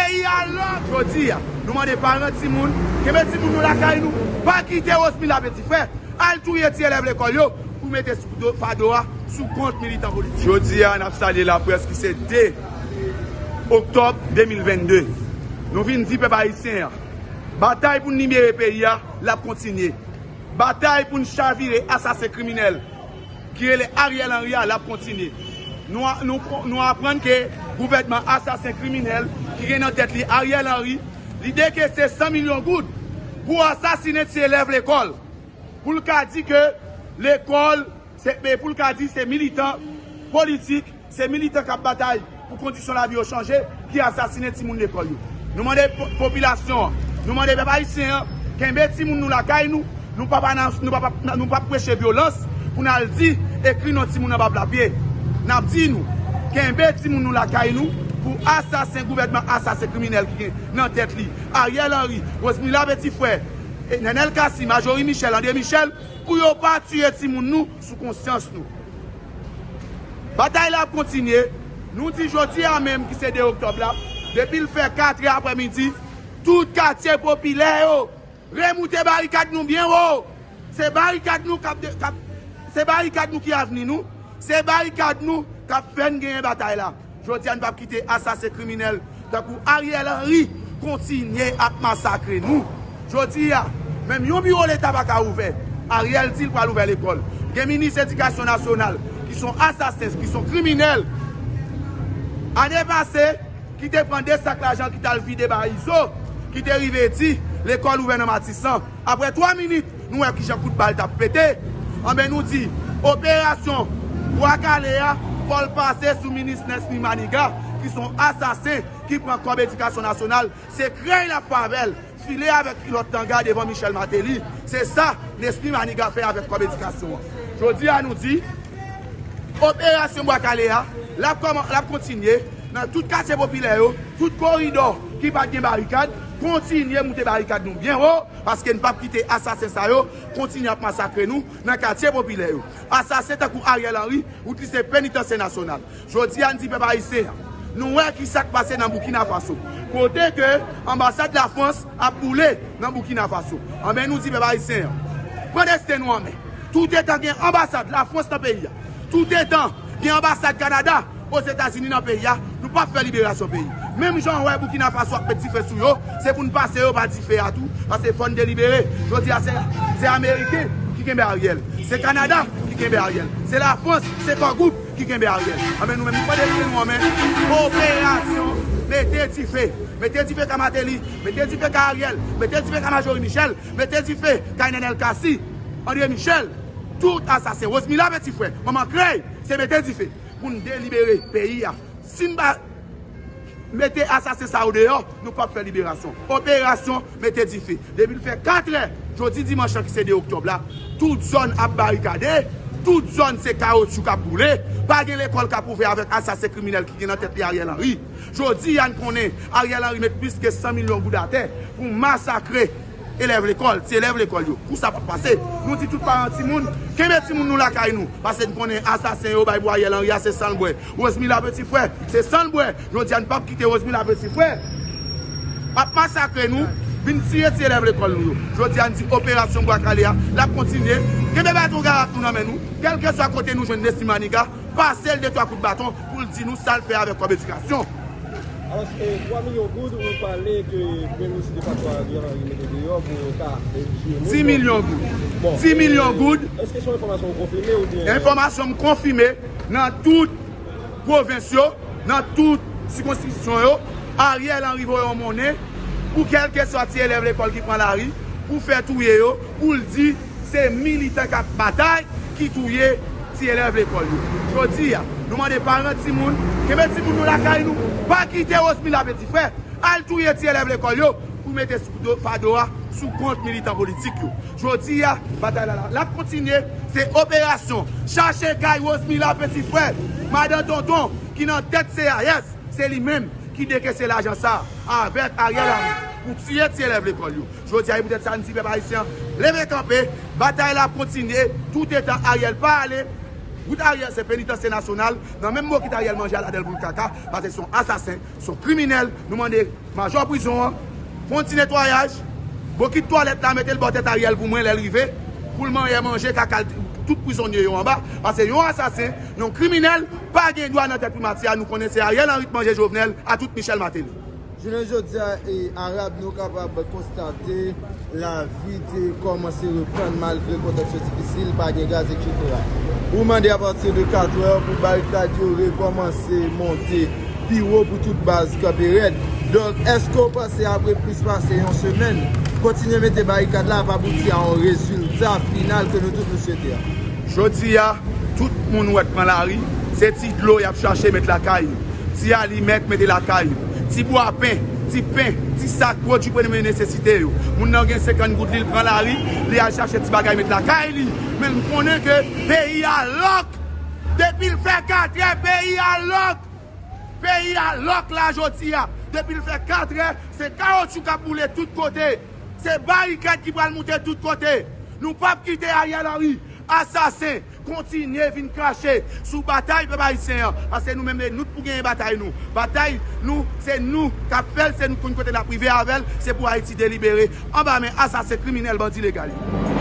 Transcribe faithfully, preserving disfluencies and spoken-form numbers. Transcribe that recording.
Peyi a lòd. Jodi a, nou mande paran timoun, kenbe timoun nou lakay nou, pa kite Rosmila Petit Frère al touye ti elèv lekòl yo pou mete sou do, fado a sou kont militan politik. Jodi a, n ap salye laprès ki se de oktòb de mil vennde. Nou vin di pèp ayisyen an, batay pou n libere peyi a, l ap kontinye. Batay pou n chavire asasen kriminèl ki rele Ariel Henry a, l ap kontinye. Nou, nou, nou aprann ke gouvènman asasen kriminèl ki gen nan tèt li Ariel Henry, li dekese san milyon goud pou asasinen ti elèv lekòl. Pou l ka di ke lekòl, se, pou l ka di se militan politik, se militan k ap batay pou kondisyon lavi yo chanje, ki asasinen timoun lekòl yo. Nou mande po-, popilasyon an, nou mande pèp ayisyen an, kenbe timoun nou lakay nou, nou p ap anons-, nou p ap, nou p ap preche vyolans pou n al di, ekri non timoun anba plapye. N ap di nou, kenbe timoun nou lakay nou pou asasen, gouvènman asasen kriminèl ki gen nan tèt li Ariel Henry, Rosmila Petit Frère, e Nenel Cassy, Marjorie Michel, André Michel, pou yo pa tiye timoun nou sou konsyans nou. Batay la ap kontinye. Nou di jodi a menm ki se de oktòb la, depi l fè katrè aprèmidi, tout katye popilè yo remoute barikad nou byen wo. Se barikad nou k ap de-, k ap, se barikad nou ki avni nou. Se barikad nou k ap fè n genyen batay la. Jodi a, n p ap kite asasen kriminèl tankou Ariel Henry kontinye ap masakre nou. Jodi a, menm yon biwo Leta pa ka ouvè. Ariel di l pral ouvè lekòl. Gen minis edikasyon nasyonal ki se yon asasen, ki se yon kriminèl. Ane pase, ki te pran de sak lajan, ki t al vide ba Izo, ki te rive di lekòl ouvè nan Matisan. Apre twa minit, nou wè kijan kout bal t ap pete. Anben, nou di, operasyon Bwa Kale a, fò l pase sou minis Nesmy Manigat, ki se yon asasen, ki pran kòb edikasyon nasyonal, se krèy l ap fè avè l, file avèk kilòt tanga devan Michel Martelly. Se sa Nesmy Manigat fè avèk kòb edikasyon an. Jodi a, nou di, operasyon Bwa Kale a, l ap kòman-, l ap kontinye nan tout katye popilè yo, tout koridò ki pa t gen barikad, kontinye moute barikad nou byen wo, paske n p ap kite asasen sa yo kontinye ap masakre nou nan katye popilè yo. Asasen tankou Ariel Henry, wout li se penitansye nasyonal. Jodi a, n di pèp ayisyen an, nou wè ki sa k pase nan Burkina Faso, kote ke anbasad Lafrans ap boule nan Burkina Faso. Anben, nou di pèp ayisyen an, pran desten nou an men. Toutetan gen anbasad Lafrans nan peyi a, toutetan gen anbasad Kanada Ozetazini nan peyi a, nou p ap fè liberasyon peyi. Menm jan w wè Burkina Faso ap met dife sou yo, se pou n pase yo pa dife a tou, paske fò n delibere. Jodi a, se, se Ameriken ki kenbe Ariel, se Kanada ki kenbe Ariel, se Lafrans, se Core Group ki kenbe Ariel. Anben, nou menm, nou pa desann nou an men. Operasyon mete dife. Mete dife kay Martelly, mete dife kay Ariel, mete dife kay Marjorie Michel, mete dife kay Nenel Cassy, André Michel, tout asasen. Rosmila Petit Frère, manman krèy, se mete dife pou n delibere peyi a. Si n pa mete asasen sa yo deyò, nou p ap fè liberasyon. Operasyon mete dife. Depi l fè katrè, jodi dimanch lan ki se de oktòb la, tout zòn ap barikade, tout zòn se kawotchou k ap boule, pa gen lekòl k ap ouvè avèk asasen kriminèl ki gen nan tèt li Ariel Henry. Jodi a, n konnen Ariel Henry met plis ke san milyon goud atè pou masakre elèv lekòl, ti elèv lekòl yo. Kou sa p ap pase. Nou di tout paran timoun, kenbe timoun nou lakay nou, paske n konnen asasen yo bay pou Ariel Henry a se san l bwè. Rosmila Petit Frère, se san l bwè. Jodi a, n p ap kite Rosmila Petit Frère ap masakre nou, vin tiye ti elèv lekòl nou yo. Jodi a, n di operasyon Bwa Kale a, l ap kontinye. Kenbe baton garak nou nan men nou, kèlkeswa kote nou jwenn Nesmy Manigat, pase l de twa kout baton pou l di nou sa l fè avèk kòb edikasyon. Alò, e, twa milyon goud, ou pale ke Premye Minis de facto a Ariel Henry mete deyò pou yo ka, e, tiye moun. Dis milyon goud. Bon, dis milyon goud. Èske se yon enfòmasyon ou konfime oubyen? Enfòmasyon m konfime nan tout pwovens yo, nan tout sikonskripsyon yo, Ariel Henry voye yon monnen pou kèlkeswa ti elèv lekòl ki pran lari, pou fè touye yo, pou l di se militan k ap batay ki touye ti elèv lekòl yo. Jodi a, nou mande paran timoun, kenbe timoun nou lakay nou, pa kite Rosmila Petit Frère al touye ti elèv lekòl yo pou mete sou do, fado a sou kont militan politik yo. Jodi a, batay la, la, l ap kontinye, se operasyon chache kay Rosmila Petit Frère, madan Tonton, ki nan tèt C I S, se li menm ki dekese lajan sa avèk Ariel Henry pou tiye ti elèv lekòl yo. Jodi a, e poutèt sa, n di pèp ayisyen an, leve kanpe, batay la ap kontinye, toutetan Ariel pa ale, Bokit Ariel se penitansye nasyonal, nan menm bokit Ariel manje a ladan l boul kaka, paske se yon asasen, se yon kriminèl. Nou mande majò prizon an, fè yon ti netwayaj, bokit twalèt la, mete l bò tèt Ariel pou mwen lè l rive, pou l manyè manje kaka l, tout prizonye yo anba, paske yon asasen, yon kriminèl, pa gen dwa nan tèt primati a, nou konnen se Ariel Henry k manje Jovenel a tout Michel Martelly. Jounen jodi a, e, Arab, nou kapab konstate lavi te kòmanse reprann malgre kontèks yo difisil, pa gen gaz, etsetera. Ou mande apati de kat è pou barikad yo rekòmanse monte pi wo pou tout baz kanpe rèd. Donk, èske w panse apre plis pase yon semèn, kontinye mete barikad la ap abouti a yon rezilta final ke nou tout nou swete a? Jodi a, tout moun ou wè k pran lari, se ti dlo y ap chache met lakay yo. Ti alimèt mete lakay yo. Ti bwapen, ti pen, ti sak, pwodui premye nesesite yo. Moun nan gen senkant goud li, l pran lari, li al chache ti bagay met lakay li. Men m konnen ke peyi a lòk. Depi l fè katrè, peyi a lòk. Peyi a lòk la jodi a. Depi l fè katrè, se kawotchou k ap boule tout kote. Se barikad ki pral moute tout kote. Nou p ap kite Ariel Henry, asasen, kontinye vin krache sou batay pèp ayisyen an. Paske nou menm, se nou k pou genyen batay nou. Batay nou, se nou k ap fè l, se nou k konn kote n ap rive avè l. Se pou Ayiti delibere anba men asasen, kriminèl, bandi legal yo.